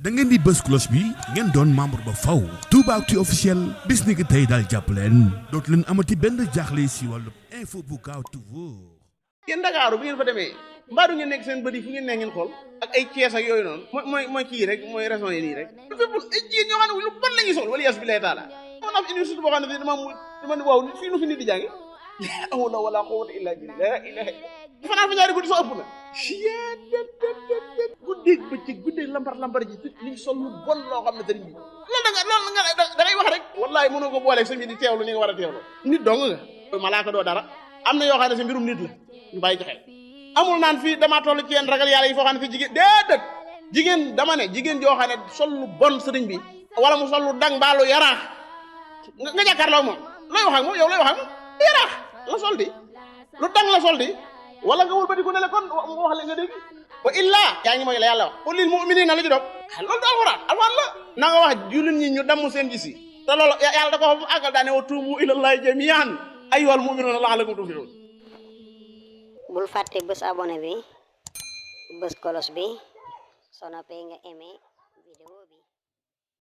da ngeen di bës cloche bi ngeen doon membre ba faw Toubactu officiel bis ni ki tey daal jàpp leen dootu leen amati benn jaaxle si wàllu info bu gaaw te wóor. yéen Ndakaaru bu ngeen fa demee mbaa du ngeen nekk seen bët yi fu ngeen ne ngeen xool ak ay Cees ak yooyu noonu mooy kii rek mooy raison yi nii rek fépp ay jigéen ñoo xam ne lu bon la ñuy sol wala yas bi lay taala man am université boo xam ne fii dama ne waaw fii nu fi nit di jàngi la wala quwwata illa billah ilaha fanaan fa ñaari guddi soo ëpp na guddeeg bëccëg guddeeg lambar ji liñ sol lu bon loo xam ne sëriñ bi loolu nga da ngay wax rek wallahi mënoo ko booleeg sëñ bi di teewlu ni nga war a teewlu nit dong nga malaaka doo dara am na yoo xam ne si mbirum nit la ñu bàyyi ci xel amul naan fii damaa toll ci yeen ragal yàlla yi foo xam ne fi jigéen déedéet jigéen dama ne jigéen joo xam ne sol lu bon sëriñ bi wala mu sol lu dang mbaa lu yaraax nga jàkkaarloo moom looy wax ak moom yow looy wax ak moom yaraax la sol di lu dang la sol di wala nga wul ba di ko ne la kon mu wax la nga dégg wa illa yaa ngi mooy la yàlla wax qul lil mu'minina la ci dog loolu du alxuraan la na nga wax jullit ñi ñu damm seen gis yi te loolu yàlla da ko fa àggal daane wa tuubu ilallahi jami'an ayyuhal mu'minuna la'allakum tuflihun bul fàtte bés abonné bi bés kolos bi soo noppee nga aimé vidéo bi